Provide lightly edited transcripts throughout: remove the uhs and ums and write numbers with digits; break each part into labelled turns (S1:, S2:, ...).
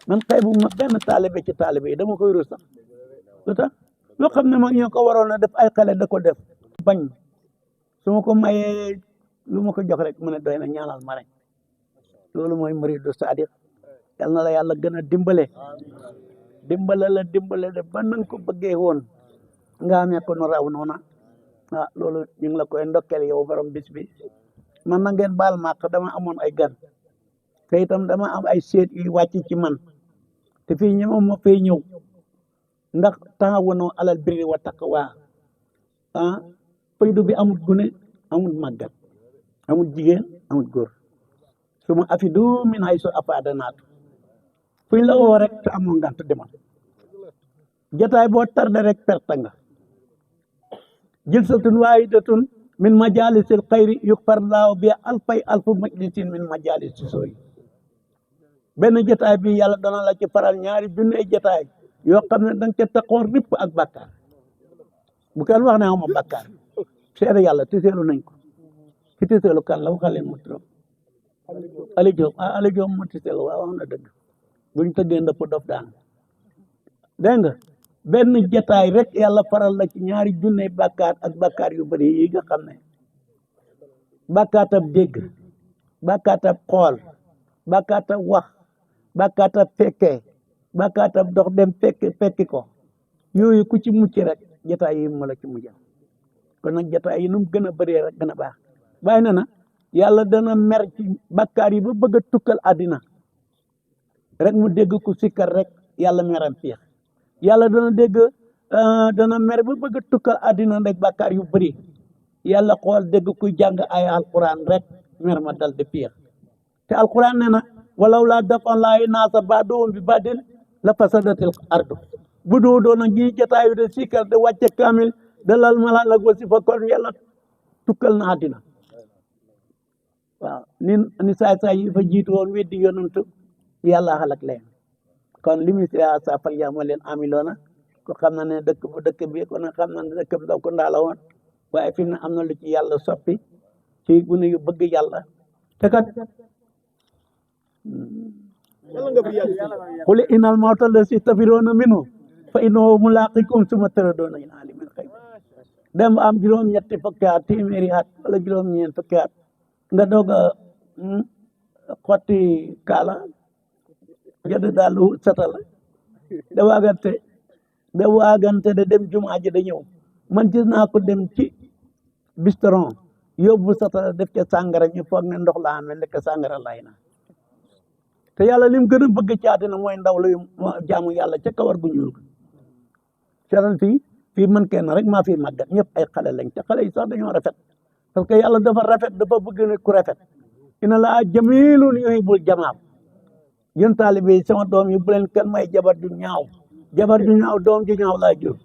S1: man xeebu ma benn taalibe ci taalibe yi dama koy rus sax lu tax loo xam ne mag ñoo ko waroon a def ay xale da ko def bañ su ma ko mayee lu ma ko jox rek mu ne doy na ñaanal ma rek loolu mooy muridu sadiq yal na la yàlla gën a dimbale de ba nanga ko bëggee woon nga amee ko nu raw noona loolu ñu ngi la koy ndokkel yow borom bis bi man na ngeen baal màq dama amoon ay gan te itam dama am ay seet yu wàcc ci man te fii ñëw ma fay ñëw ndax taawanu alal birri wa taqwa faydu bi amul gune amul màggat amul jigéen amul góor suma afidu min haysu afaada naatu fuñ la woo rek te amoo ngant demal jataay boo tarde rek perte nga jilsatun waahidatun min majalisil xayri yukfar laahu bi alfu majlisin min majalisi sooyi benn jataay bi yàlla dana la ci faral ñaari junne jataay yoo xam ne danga ca taxoon ripp ak bàkkaar bu kenn wax ne xama bàkkaar seede yàlla tiseelu nañ ko ki tiseelu kan la waxal leen mu turam Ali Diop mu tiseelu waaw wax na dëgg buñ tëggee ndëpp dof daan dégg nga benn jataay rek yàlla faral la ci ñaari junne bàkkaar ak bàkkaar yu bëri yi nga xam ne bàkkaatab dégg bàkkaatab xool bàkkaatab wax bàkkaatab fekkee bàkkaatab dox dem fekki ko yooyu ku ci mucc rek jataay yi mu la ci mujjal kon nag jataay yi nu mu gën a bëree rek gën a baax bàyyi na yàlla dana mer ci bàkkaar yi ba bëgg a tukkal àddina rek mu dégg ku sikkar rek yàlla meram fiix yàlla dana mer ba bëgg a tukkal àddina rek bàkkaar yu bëri yàlla xool dégg kuy jàng ay alquran rek mer ma dal di fiix te alquran nee na walaw laa dafan laahi naasa ba'dahum bi ba'din la fasadatil ardu bu doo doon a ngi jataayu de sikkar de wàcce kaamil de lal malaan ak wasifa kon yàlla tukkal na àddina waaw ni saay yi fa jiitu woon weddi yonantu yàlla xalak leen kon li mu si sa fal yaa ma leen amiloona ko xam na ne dëkk bu dëkk bi kon xam na ne dëkk bi daw ko ndaala woon waaye fi mu ne am na lu ci yàlla soppi ci gune yu bëgg yàlla te kat qul innal mawta allazi tafirruuna minhu fa innahu mulaaqikum summa turadduuna ilaa aalimil xayb dem am juróom-ñetti fukki at téeméeri at wala juróom-ñeent fukki at nga doog a xotti kaala jënd daal satala da waagante de dem jumaa ji da ñëw man gis naa ko dem ci bistron yóbbu satala def ca sàngara ñu foog ne ndox la amee ndekk sàngara lay na te yàlla lim gën a bëgg ci àddina mooy ndaw la jaamu yàlla ca kawar gu ñuul seetal fii man kenn rek maa fi màggat ñëpp ay xale lañ te xale yi sax dañoo rafet parce que yàlla dafa rafet dafa bëgg ne ku rafet ina laa jamilun yuhibbul jamaal yéen taalibe yi sama doom yi bu leen kenn may jabar ju ñaaw doom ju ñaaw laa jur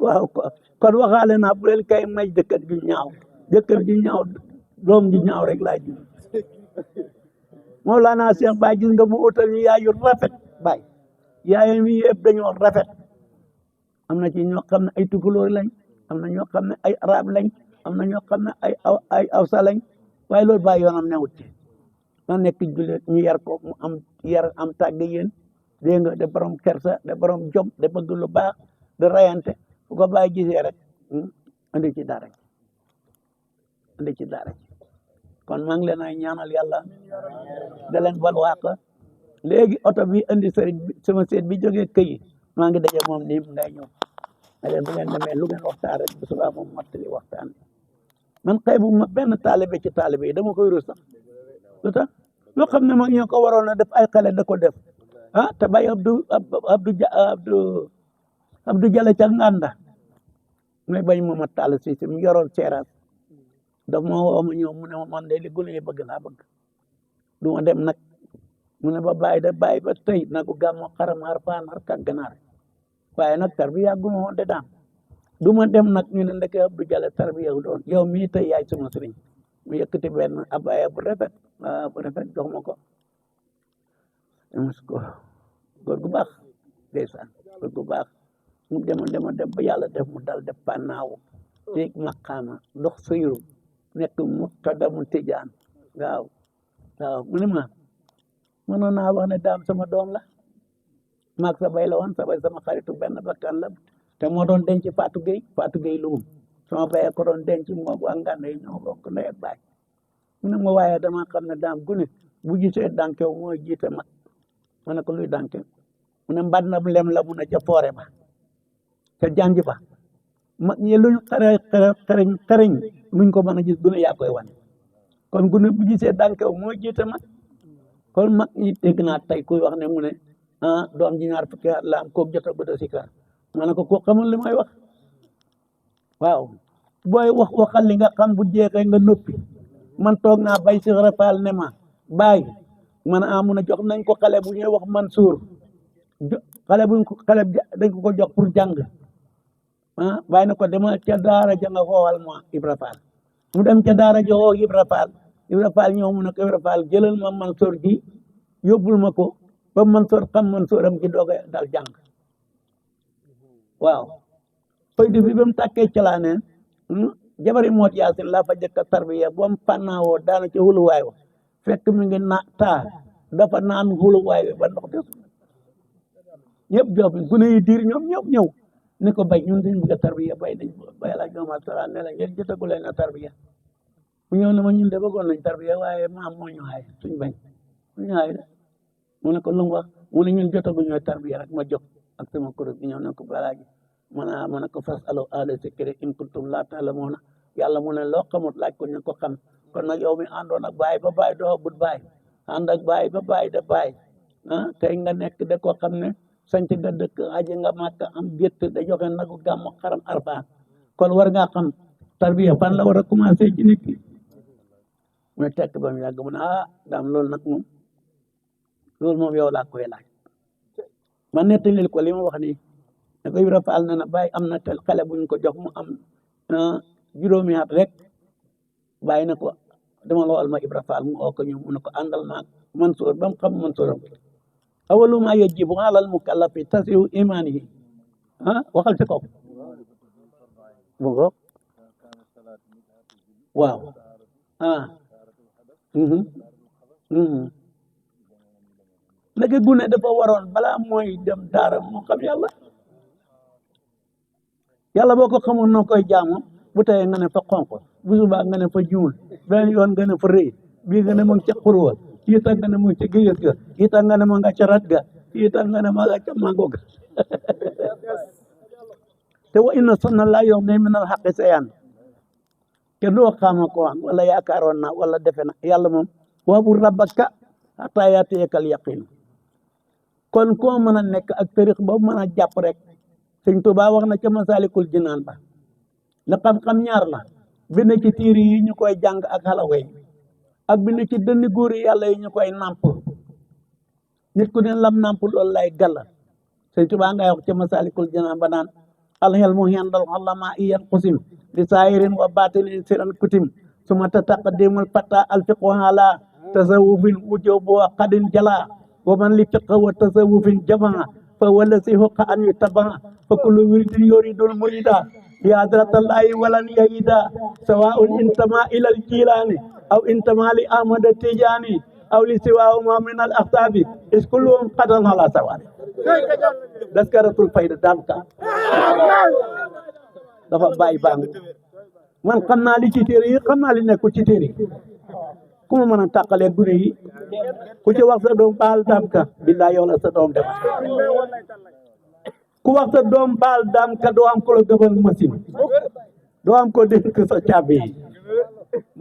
S1: waaw kon waxaale naa bu leen kay may jëkkër ju ñaaw doom ju ñaaw rek laa jur Mawlana Cheikh Baye gis nga mu utal ñu yaay yu rafet Baye yaayam yi yëpp dañoo rafet am na ci ñoo xam ne ay tukulóor lañ am na ñoo xam ne ay arab lañ am na ñoo xam ne ay awsa lañ waaye loolu Baye yoonam newut ci na nekk jullit ñu yar ko mu am yar am tàgg yéen dégg nga de borom kersa de borom jom de bëgg lu baax de rayante fu ko Baye gisee rek andi ci dara kon maa ngi leen ay ñaanal yàlla da leen bal waaq léegi oto bi indi sëriñ bi sama seet bi jógee këyi maa ngi daje moom nii ngay ñëw ne leen bu ngeen demee lu ngeen waxtaan rek bu subaa moom mottali waxtaan man xeebu ma benn taalibe ci taalibe yi dama koy rus sax lu tax loo xam ne mag ñoo ko waroon a def ay xale da ko def te bay Abdou Jale ca Nganda may bañ mooma tàll si mu yoroon seeraas daf ma woo ma ñëw mu ne ma man de li gune yi bëgg laa bëgg du ma dem nag mu ne ba bàyyi ba tey nagu gàmmu xaram xar paan xar kak ganaar waaye nag tarbiya gu ma woon de daam du ma dem nag ñu ne ndeke Abdou Jale tarbiya wu doon yow mii tey yaay sama sëriñ mu yëkkati benn abaya bu rafet jox ma ko mus ko góor gu baax ndeysaan góor gu baax mu dem ba yàlla def mu dal def pannaaw teeg maqaama dox sëyru nekk muqaddamu tijaan waaw mu ne ma mënoon naa wax ne daam sama doom la maag sa bay la woon sa bay sama xaritu benn bakkan la te moo doon denc Fatou Gueye Loum sama bay ko doon denc moo waa ngànn yi ñoo bokk ndey ak baay mu ne ma waaye dama xam ne daam gune bu gisee dankew mooy jiite mag ma ne ko luy dankew mu ne mbad na lem la mu ne ca foore ba ca janj ba mag ñi luñ xereñ luñ ko mën a gis gune yaa koy wane kon gune bu gisee dankew mooy jiite mag kon mag ñi dégg naa tey kuy wax ne mu ne doom ji ñaar fukki at la am kooku jot a gudd si kër ma ne ko xamul li may wax waaw booy waxal li nga xam bu jeexee nga noppi man toog naa bay si rapal ne ma bàyyi man mun a jox nañ ko xale bu ñuy wax Mansour xale dañ ko jox pour jàng bàyyi na ko demal ca daara ja nga xoowal ma Ibra Fall mu dem ca daara ja xoo Ibra Fall ñëw mu ne ko Ibra Fall jëlal ma Mansour gi yóbbul ma ko ba Mansour xam Mansouram gi doog a dal jàng waaw faydu bi ba mu tàkkee calaane jabari moot yaasin laa fa jëkka tarbiya ba mu fànnaawoo daana ca xuluwaay wa fekk mi ngi dafa naan xuluwaay bi ba ndox des ñëpp joob gune yi diir ñoom ñëpp ñëw ni ko bay ñun dañ bëgg a tarbiya bay dañ bay la ñoom asara ne la ngeen jotagu leen a tarbiya mu ñëw ne ma ñun de bëggoon nañ tarbiya waaye maam moo ñu xaay suñ bañ suñu xaay de mu ne ko lu mu wax mu ne ñun jotagu ñooy tarbiya rek ma jóg ak sama kuréel gi ñëw ne ko balaaji ma ne ko fas alo ahla zikri in kuntum laa ta'lamuuna yàlla mu ne loo xamut laaj ko ñu ko xam kon nag yow mi àndoon ak baay ba baay doo but baay ànd ak baay ba baay da baay tey nga nekk de koo xam ne sanc nga dëkk aji nga màkk am gétt da joxe nagu gàmmu xaram arfaan kon war ngaa xam tarbiya fan la war a commencé ci nit ki mu ne tekk ba mu yàgg mu ne daam loolu nag moom yow laa koy laaj ma nettali ko li ma wax nii ne ko Ibra Fall na bàyyi am na tel xale buñ ko jox mu am juróomi at rek bàyyi na ko dama la wal ma Ibra Fall mu oo ko ñu mu ne ko àndal maag Mansour ba mu xam Mansouram awalu ma yajibu alal mukallafi tasihu imanihi waxal ci kaw bu ngo waaw léegi gune dafa waroon balaa mooy dem daara moo xam yàlla boo ko xamul noo koy jaamu bu tawee nga ne fa xonq bu subaa nga ne fa ñuul beneen yoon nga ne fa rëy bii nga ne mu ngi ca xurwa kii tax nga ne mu ngi ca géej ga kii tax nga ne ma nga ca rat ga kii tax nga ne ma nga ca mango ga te wa inna sunna laa yughni min al-haqqi shay'an te doo xaama ko wax wala yaakaaroon na wala defe na yàlla moom wa'bud rabbaka hattaa ya'tiyakal yaqiin kon koo mën a nekk ak tariix boobu mën a jàpp rek Sëñ Tuubaa wax na ca Masaalikul Jinaan ba la xam-xam ñaar la bi ne ci tiir yi ñu koy jàng ak xalawe ak bi ne ci dënn góor yi yàlla yi ñu koy nàmp nit ku ne lam nàmp loolu lay gàlla Sëñ Tuubaa ngay wax ca Masaalikul Jinaan ba naan al-ilmu indal ulamaa yanqasim li zaahirin wa baatinin siran kutim summa tataqaddamul fataa al-fiqhu ala tasawufin wujubu wa qadin jala wa man li fiqhi wa tasawufin jamaa fa wala si huqa an yutabaa fa kullu wirdin yuridul murida li hadratallahi walan yahida sawaun intama ila al-jilani aw intama li ahmad tijani aw li siwahuma min al-aqtabi is kulluhum qadan ala sawa'i daskaratul fayda damka dafa bàyyi bang man xam naa li ci téere yi xam naa li nekkul ci téere yi ku ma mën a tàqalee gune yi ku ci wax sa doom baal damka billaay yow la sa doom def ku wax sa doom baal damka doo am ko la gëbal machine doo am ko dénk sa caabi yi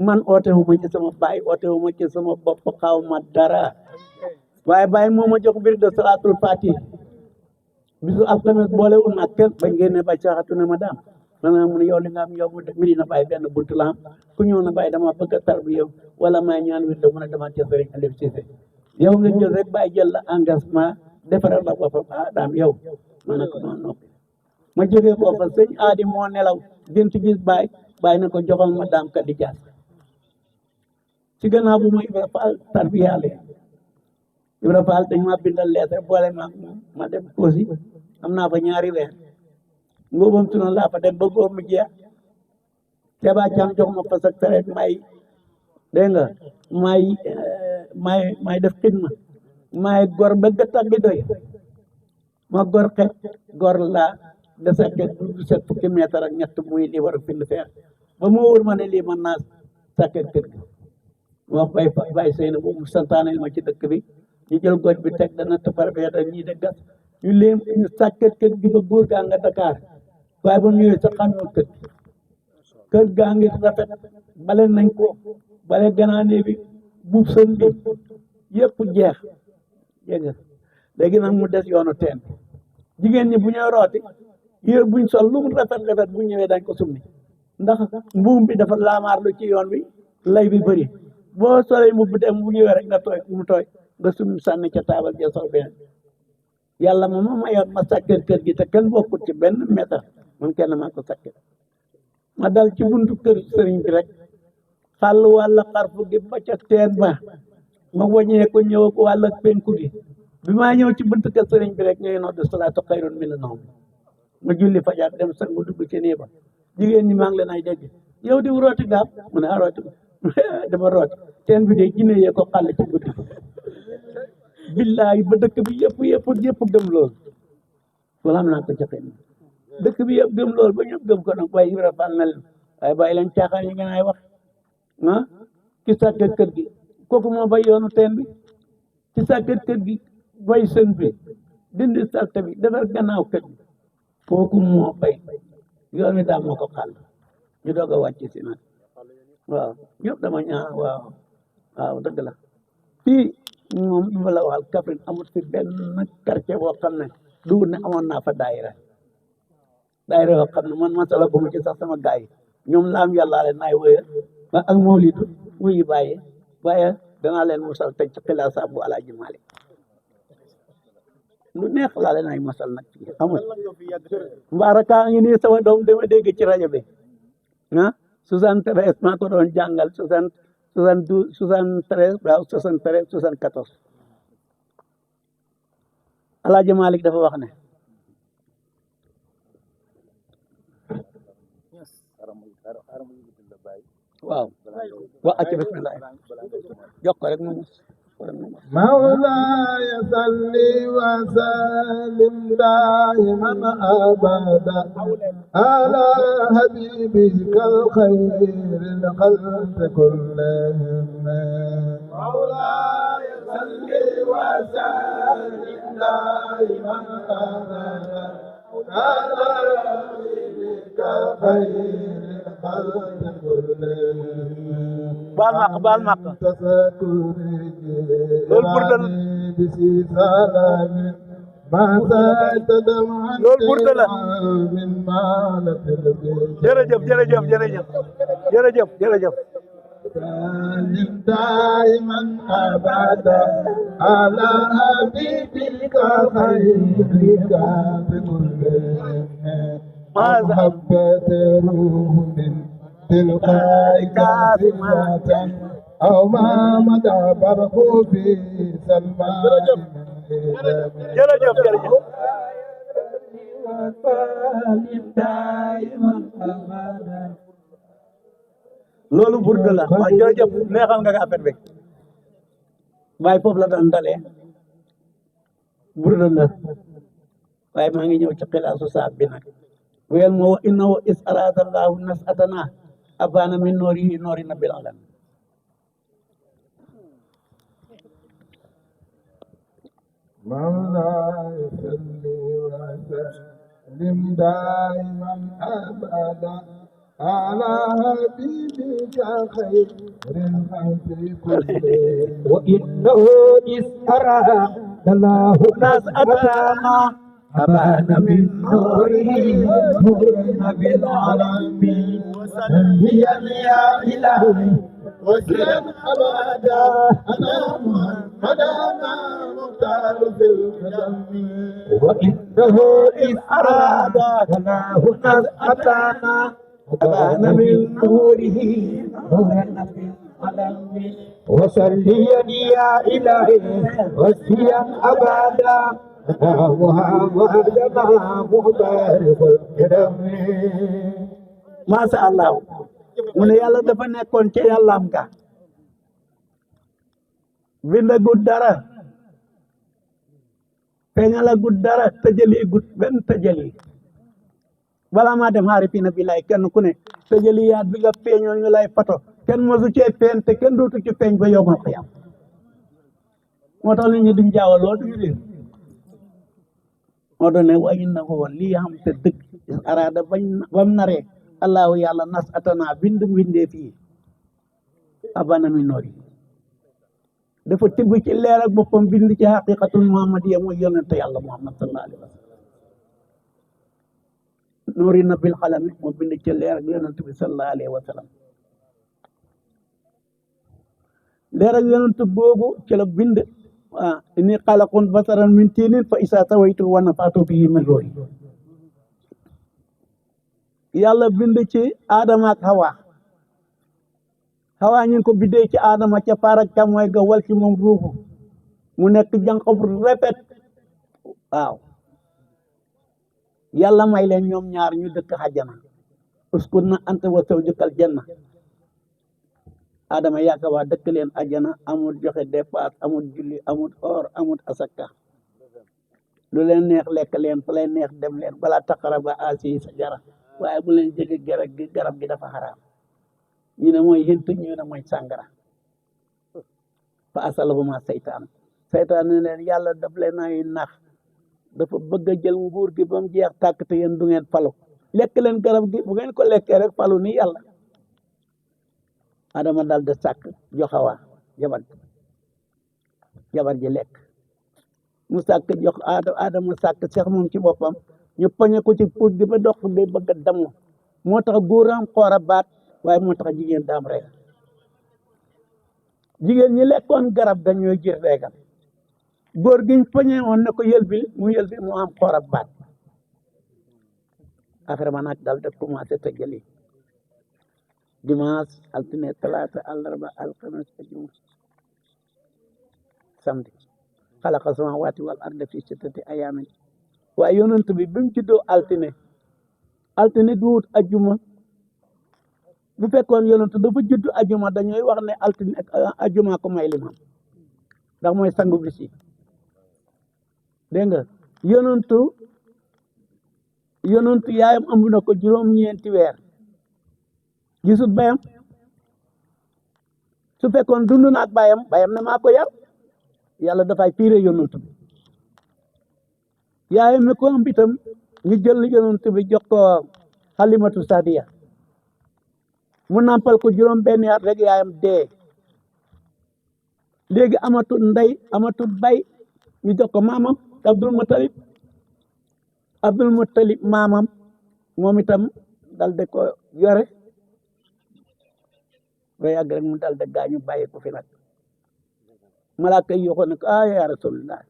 S1: man oote wu ma ci sama baay oote wu ma ci sama bopp xaw ma dara waaye baay moo ma jox bir de salaatul fatih bisu alxames boole wu nag kenn bañ génne ba caaxatu ne ma daam maanaam mu ne yow li nga am yow Medina Baye benn buntu la am ku ñëw na Baye dama bëgg a tarbiya wala may ñaan wir la mu ne dama ci sëriñ Aliou Cissé yow nga jël rek Baye jël la engagement defaral la boppam daam yow ma ne ko noonu noppi ma jógee foofa sëñ aadi moo nelaw gént gis Baye ne ko joxal ma daam ka di jaas ci gannaaw bu ma Ibra Fall tarbiyaale Ibra Fall dañ ma bindal lettre boole ma dem aussi am naa fa ñaari weer ngóobam tuna laa fa dem ba góor mu jeex Keba Caam jox ma fa secret may dégg nga may def xidma maay gor ba gëttax gi doy ma gor xet gor laa de sàkket du set fukki mètre ak ñett muy li war a find feex ba mu wóor ma ne lii mën naa sàkket kër gi wax bay sëy na bu mu santaane ma ci dëkk bi ñu jël goj bi teg dana taparfeet ak ñii de gas ñu léem ñu sàkket kër gi ba góor gaa nga Dakar waaye ba mu ñëwee sa xamoo kër gaa ngi rafet bale nañ ko bale ganaane bi buub sën bi yëpp jeex dégg nga léegi nag mu des yoonu teen jigéen ñi bu ñëw rooti yére buñ sol lu mu rafet rafet bu ñëwee dañ ko summi ndax mbuum bi dafa laamaar lu ci yoon bi lay bi bëri boo solee mu bu dem bu ñëwee rek nga tooy mu tooy nga summi sànni ca taabal ja sol beneen yàlla ma mayoon ma sàkket kër gi te kenn bokkut ci benn mètre man kenn maa ko sàkket ma dal ci buntu kër sëriñ bi rek xàll wàlla xarfu gi ba ca teen ba ma waññee ko ñëw ak wàll penku gi bi maa ñëw ci buntu kër sëriñ bi rek ñooy nodd salaatu xayrun mina nawm ma julli fajar dem sangu dugg ci nii ba jigéen ñi maa ngi leen ay dégg yow di rooti gaab mu ne rooti dama rooti teen bi de jinne yee ko xàll ci guddi billaay ba dëkk bi yëpp gëm loolu wala am naa ko ca xëy dëkk bi yëpp gëm loolu ba ñëpp gëm ko nag waaye Ibra Fall na leen waaye bàyyi leen caaxaan yi ngeen ay wax ah ci sàkket kër gi kooku moo bay yoonu teen bi ci sàkket kër gi bay sën bi dindi salte bi defar gannaaw kër gi kooku moo bay yoon wi daal moo ko xàll ñu doog a wàcc si nag waaw ñëpp dama ñaan waaw dëgg la fii moom du ma la waxal Kaffrine amut fi benn quartier boo xam ne dugub ne amoon naa fa daayira yoo xam ne man masala bu mu ci sax sama gaay yi ñoom laam yàllaa leen naay wëya ak mawlidu wuyu bàyyi waaye danaa leen musal teg ci xilaasa bu Alaaji Maalik lu neex laa leen ay masal nag ci amul mbaaraka ngi nii sama doom dama dégg ci rajo bi 73 maa ko doon jàngal 72 73 waaw 73 74 Alaaji Maalik dafa wax ne waaw wa acca bismillah jox ko rek mu
S2: مولاي صل وسلم دائما ابدا على حبيبك الخير الخلق كلهم مولاي صل وسلم دائما ابدا على حبيبك الخير الخلق كلهم
S1: baal maq loolu burda la loolu burda la jërëjëf
S2: دائما ابدا على حبيبك خيرك بكل محبة روح تلقاء كاظمة أو ما مدى برق في سلمى
S1: jërëjëf loolu burda la waaw jërëjëf neexal nga affaire bi waaye foofu la daan dalee burda la waaye maa ngi ñëw ci xilaasu saab bi nag weel moo innahu is arada allahu nasatana abana min noori nabil alam
S2: مولاي صل وسلم دائما ابدا على حبيبك خير الخلق كلهم
S3: وإنه إذ أراد الله نزعتنا أبان من نوره نورنا بالعالمين هي يا إلهي
S2: وسلم ابدا انا محمدنا مختار في القدم
S3: وإنه إذ أراد الله نزعتنا أبان من نوره نورنا بالعالمين وصليا يا إلهي وسيا أبدا محمدنا مختار في القدم
S1: masha Allah mu ne yàlla dafa nekkoon ca yàllaam ga bindagul dara feeñala gut dara tëjali gut benn tëjali balaa maa dem xaarifina billaay kenn ku ne tëjaliyaat bi nga feeñoon ñu lay pato kenn mosu cee feeñ te kenn dootu ci feeñ ba yomal xiyam moo tax nit ñi duñ jaawaloo duñu réer moo doon ne wa innahu lii xam te dëgg araada bam naree allahu yàlla nas atana bind mbindee fii abana mi noor yi dafa tibb ci leer ak boppam bind ci xaqiqatul muhammadiya mooy yonente yàlla muhammad sallallahu alayhi wa sallam noori na bil xalami moo bind ci leer ak yonente bi sallallahu alayhi wa sallam leer ak yonente boobu ci la bind inni xalaqun basaran min tiinin fa isa sawaytu wa nafaatu bihi min ruuhi yàlla bind ci Adama ak Hawa ñu ngi ko bindee ci Adama ca parak càmmooy ga wal ci moom ruuxu mu nekk jànq bu rafet waaw yàlla may leen ñoom ñaar ñu dëkk àjjana uskun na anta wa zawjukal janna Adama yaaka waa dëkk leen àjjana amul joxe dépasse amul julli amul or amul asaka lu leen neex lekk leen fu leen neex dem leen balaa taqaraba asi sajara waaye bu leen jege garab gi dafa xaraam ñu ne mooy hint ñu ne mooy sàngara fa asalahuma seytaan ne leen yàlla daf leen ay nax dafa bëgg a jël nguur gi ba mu jeex tàkk te yéen du ngeen falu lekk leen garab gi bu ngeen ko lekkee rek falu ni yàlla Adama dal de sàkk joxawa jabar ji lekk mu sàkk jox Adama sàkk seex moom ci boppam ñu poñe ko ci puut gi ba dox day bëgg a damm moo tax góoram xoor a baat waaye moo tax jigéen daam rek jigéen ñi lekkoon garab dañooy jër reegal góor giñ poñe woon ne ko yëlbil mu am xoor a baat affaire ma nag dal de commencé tëjali dimanche altine talaata àllarba alxames ajuma samedi xalaqa samaawaati wal arda fi sittati ayaamin waaye yonent bi mu juddoo altine du wut ajuma bu fekkoon yonent dafa juddu ajuma dañuy wax ne altine ajuma ko may limam ndax mooy sangu bis yi dégg nga yonent yaayam ëmb na ko juróom-ñeenti weer gisut bayam su fekkoon dund na ak bayam ne maa ko yar yàlla dafay fiire yonent bi yaayam mi ko ëmb itam ñu jël yonent bi jox ko Halimatu Sadiya mu nampal ko juróom benn at rek yaayam dee léegi amatul ndey amatul bay ñu jox ko maamam Abdul Muttalib maamam moom itam dal de ko yore ba yàgg rek mu dal de gaañu bàyyi ko fi nag malaaka yi yokko ne ko ya rasulullah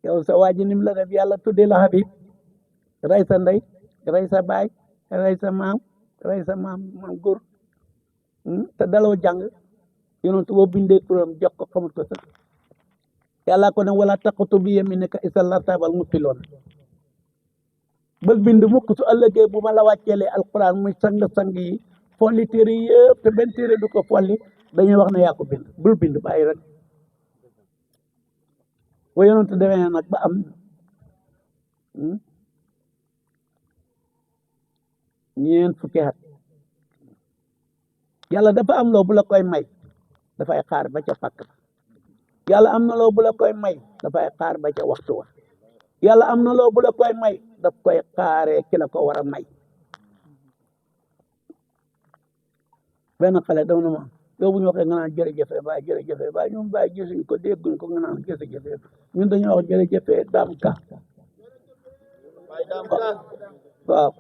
S1: yow sa waa ji nim la def yàlla tuddee la Habib rey sa ndey rey sa baay rey sa maam góor te daloo jàng yonent boo bindee turam jox ko xamut ko sax yàlla ko ne wala taqutu bi yaminika isal lartabal mubtiloon bal bind mukk su ëllëgee bu ma la wàcceelee alquran muy sang yi folli téere yëpp te benn téere du ko folli dañuy wax ne yaa ko bind bul bind bàyyi rek wa yonent demee nag ba am ñeent fukki at yàlla dafa am loo bu la koy may dafay xaar ba ca pàkk ba yàlla am na loo bu la koy may dafay xaar ba ca waxtu wa yàlla am na loo bu la koy may daf koy xaaree ki la ko war a may benn xale dama na ma yow bu ñu waxee nga naan jërëjëfe baay ñoom baay gisuñ ko dégguñ ko nga naan jërëjëfe ñun dañoo wax jërëjëfe daam ka waaw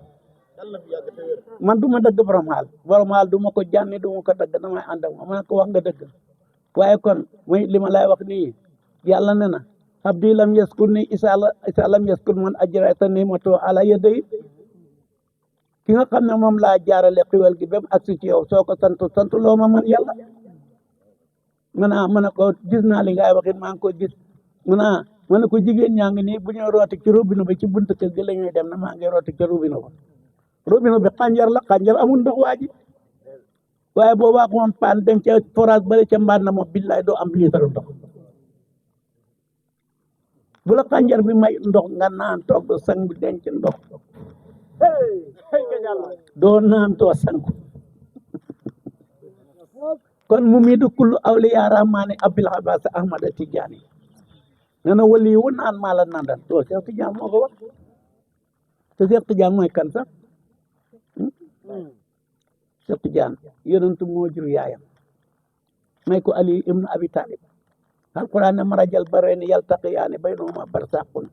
S1: man du ma dëgg borom xaal du ma ko jànni du ma ko dëgg damay ànd ak ma ko wax nga dëgg waaye kon muy li ma lay wax nii yàlla ne na abdi lam yaskur ni isa lam yaskur man ajrata nimatu ala yaday ki nga xam ne moom laa jaarale xiwal gi ba mu agsi ci yow soo ko sant loo ma man yàlla ma ne ko gis naa li ngay waxit maa ngi ko gis ma ne ko jigéen ñaa ngi nii bu ñu rooti ci robinet bi ci buntu kër gi la ñuy dem na maa ngi rooti ci robinet bi xànjar amul ndox waa ji waaye boo waxoon paan dem ca forage bale ca mbaan na moom billaay doo am liitaru ndox bu la xànjar bi may ndox nga naan togg sang bi denc ndox doo naan too sangu kon mu mii du kullu awliya rahmani abil abbas ahmada tijaani nee na wali wu naan maa la nandal to Cheikh Tidiane moo ko wax te Cheikh Tidiane mooy kan sax Cheikh Tidiane yonentu moo jur yaayam may ko Ali ibnu Abi Talib alquran ne marajal barayni yaltaqiyaani baynahuma barsaqun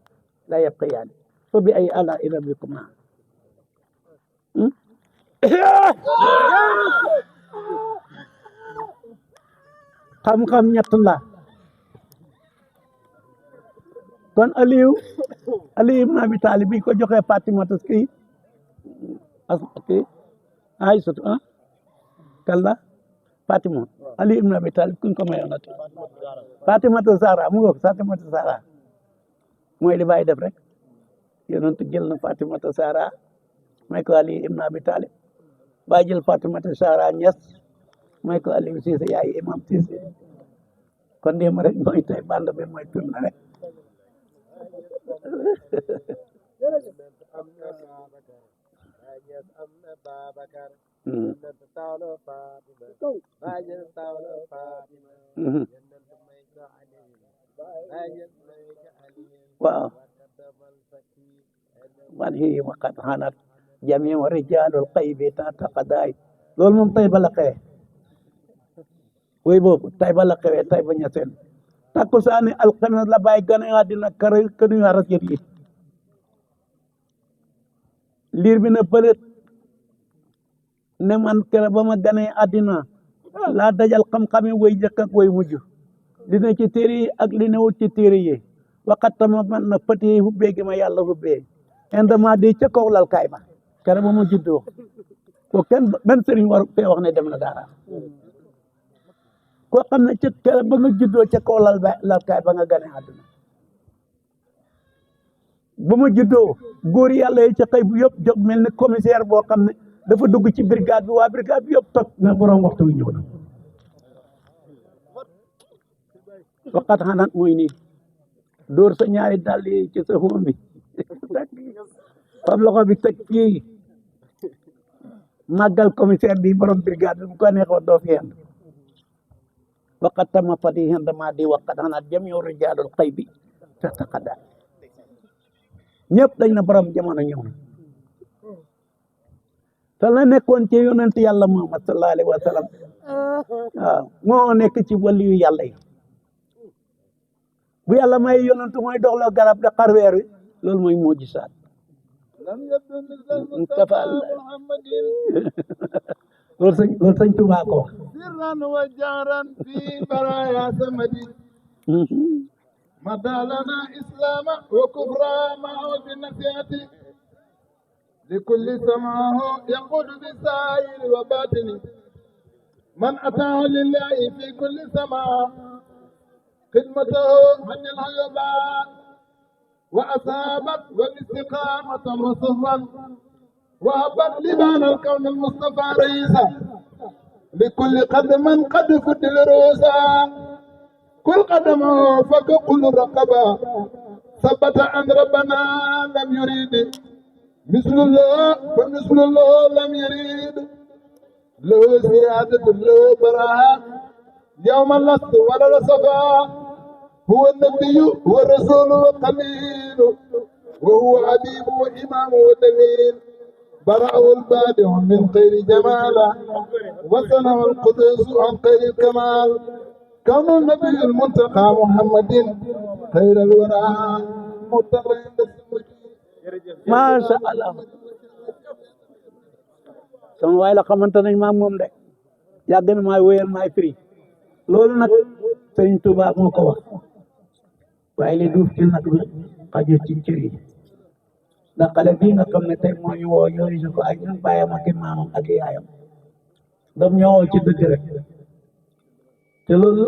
S1: la yabqiyaani fa bi ay ala rabbikuma xam-xam ñett la kon Aliou ibn Abi Talib bi ko joxee Fatimata kii Aysatu kalla Fatima Aliou ibn Abi Talib kuñ ko mayoon ati Fatimata Zahra mu ngoog Fatimata Zahra mooy li bàyyi def rek yonent jël na Fatimata Zahra may ko Aliou ibn Abi Talib bàyyi jël Fatimata Zahra Ñas may ko Aliou Cissé yaay imam Cissé kon démb rek mooy tey bande bi mooy tourné rek waaw man hi waqad hanat jamiu rijalul qaybi tata qadaay loolu moom tey ba la xewee woy boobu tey ba la xewee tey ba ñaseen takkusaani alxames la bàyyi gane àddina kënu aras yëpp yi liir bi na pëlet ne man kere ba ma gane àddina laa dajal xam-xami woy jëkk ak woy mujj dina ci téere yi ak li newut ci téere yi waxat tama man na pët yi hubbee gi ma yàlla hubbee indement di ca kaw lal kaay ba kere ba ma juddoo ko kenn benn sëriñ war fee wax ne dem na dara koo xam ne ca kere ba nga juddoo ca kaw lal kaay ba nga gane àdduna ba ma juddoo góor yàlla yi ca xëy bu yëpp jóg mel ni commissaire boo xam ne dafa dugg ci brigade bi waa brigade bi yëpp toj na borom waxtu wi ñëw na waxat xanaan mooy nii dóor sa ñaari dàll yi ci sa xóom bi fab loxo bi teg fii màggal commissaire bi borom brigade bi bu ko neexoon doo fi yend waxat tama fati dama di waxat xanaan jamiu rijaalul xëy bi sa taqada ñëpp dañ na borom jamono ñëw na te la nekkoon ci yonent yàlla Muhammad sallallahu alayhi wa sallam waaw moo nekk ci waliyu yàlla yi bu yàlla may yonent mooy doxloo garab de xar weer wi loolu mooy moo gisaat loolu sëñ Tuubaa ko wax
S2: sirran wa jahran fi baraya samadi مدالنا إسلام وكفرا معه بالنصيحة لكل سماه يقود بالسائر وباطن من أتاه لله في كل سماء خدمته من الهيباء وأصابت والاستقامة وصفا وهبت لبان الكون المصطفى رئيسا لكل قدم قد فدل رؤوسا كل قدمه فكل رقبة ثبت أن ربنا لم يريد مثل الله فمثل الله لم يريد له زيادة له براءة يوم اللص ولا الصفا هو النبي هو الرسول والقليل وهو حبيب وإمام ودليل برأه البادع من خير جمالا وصنه القدس عن خير الكمال كون النبي المنتقى محمد خير الورى متقين
S1: ما شاء الله sama waay la xamante nañ maam moom de yàgg na maay wéyal maay firi loolu nag Sëriñ Tuubaa moo ko wax waaye li duuf ci nag bi xajul ci cër yi ndax xale bii nga xam ne tey moo ñu woo yooyu si ko ak ñun bàyyam ak maamam ak yaayam dam ñoo woo ci dëgg rek te loolu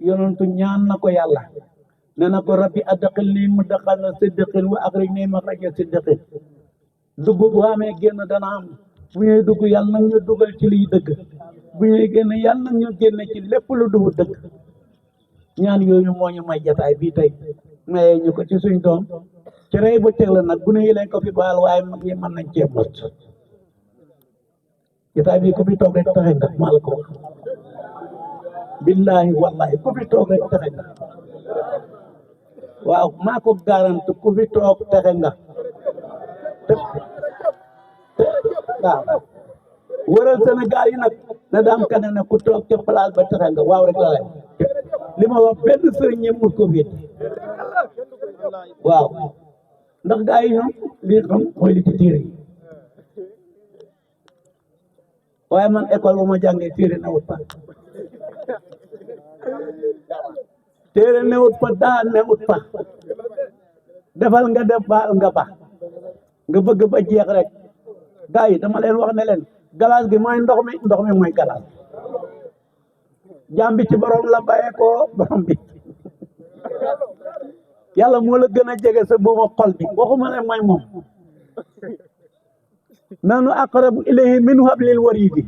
S1: yonentu ñaan na ko yàlla ne na ko rabbi adxilni mudxala sidqin wa axrijni maxraja sidqin dugg bu amee génn dana am bu ñuy dugg yàlla nag ñu dugal ci liy dëgg bu ñuy génn yàlla nag ñu génne ci lépp lu dugg dëgg ñaan yooyu moo ñu may jataay bii tey mayee ñu ko ci suñ doom ci rey ba teg la nag gune yi leen ko fi baal waaye mag ñi mën nañ cee mot jataay bii ku fi toog rek taxe nga maa la ko wax billahi wallahi ku fi toog rek taxe nga waaw maa ko garante ku fi toog taxe nga waaw wëral Sénégal yi nag na daam kane ne ku toog ca place ba taxe nga waaw rek la lay li ma wax benn sëriñ ñi mut ko wéet waaw ndax gaa yi ñoom lii xam mooy li ci téere yi waaye man école bu ma jàngee téere newut fa téere newut fa daa newut fa defal nga def baal nga ba nga bëgg ba jeex rek gaa yi dama leen wax ne leen galaas gi mooy ndox mi mooy galaas jaam bi ci borom la bàyyee ko borom bi yàlla moo la gën a jege sa buuma xol bi waxuma ne mooy moom nanu aqrabu ilayhi min hablil waridi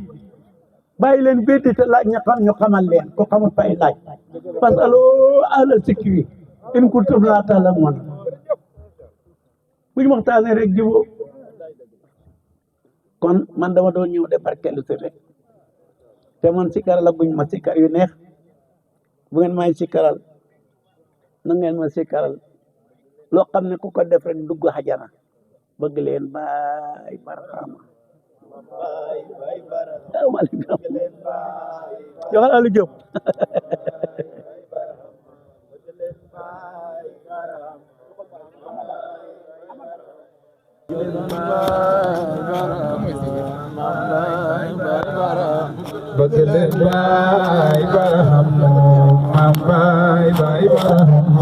S1: bàyyi leen béddi te laaj ña xam ñu xamal leen ko xamul fay laaj fasalu ahla zikri in kuntum laa ta'lamuun buñ waxtaanee rek jubóo kon man dama doon ñëw de barkeelu si rek te man sikar la guñ ma sikar yu neex bu ngeen may sikaral na ngeen ma sikaral loo xam ne ku ko def rek dugg xajana bëgg leen baay barxaama joxal Aliou Diop
S3: bëgg leen baay baraham maam baay baraham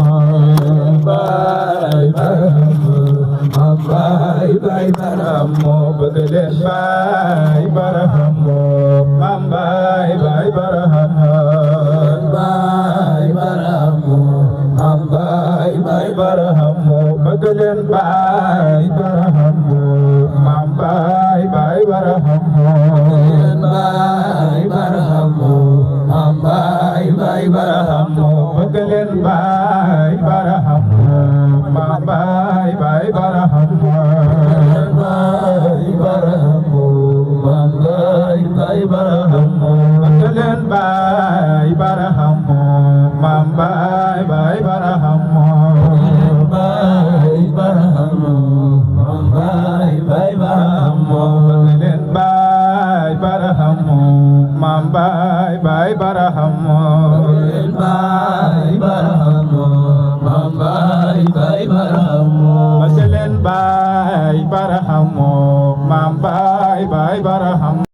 S3: baay baraham maam baay baraham bëgg leen baay baraham maam baay baraham baay baraham maam baay baraham bëgg leen baay baraham maam baay baraham baay baraham maam baay baraham bëgg leen baay baraham maam baay baraham baay baraham maam baay baraham bëgg leen baay baraham maam baay baraham baay baraham maam baay baraham bëgg leen baay baraham maam baay baraham baay baraham maam baay baraham bëgg leen baay baraham maam baay baraham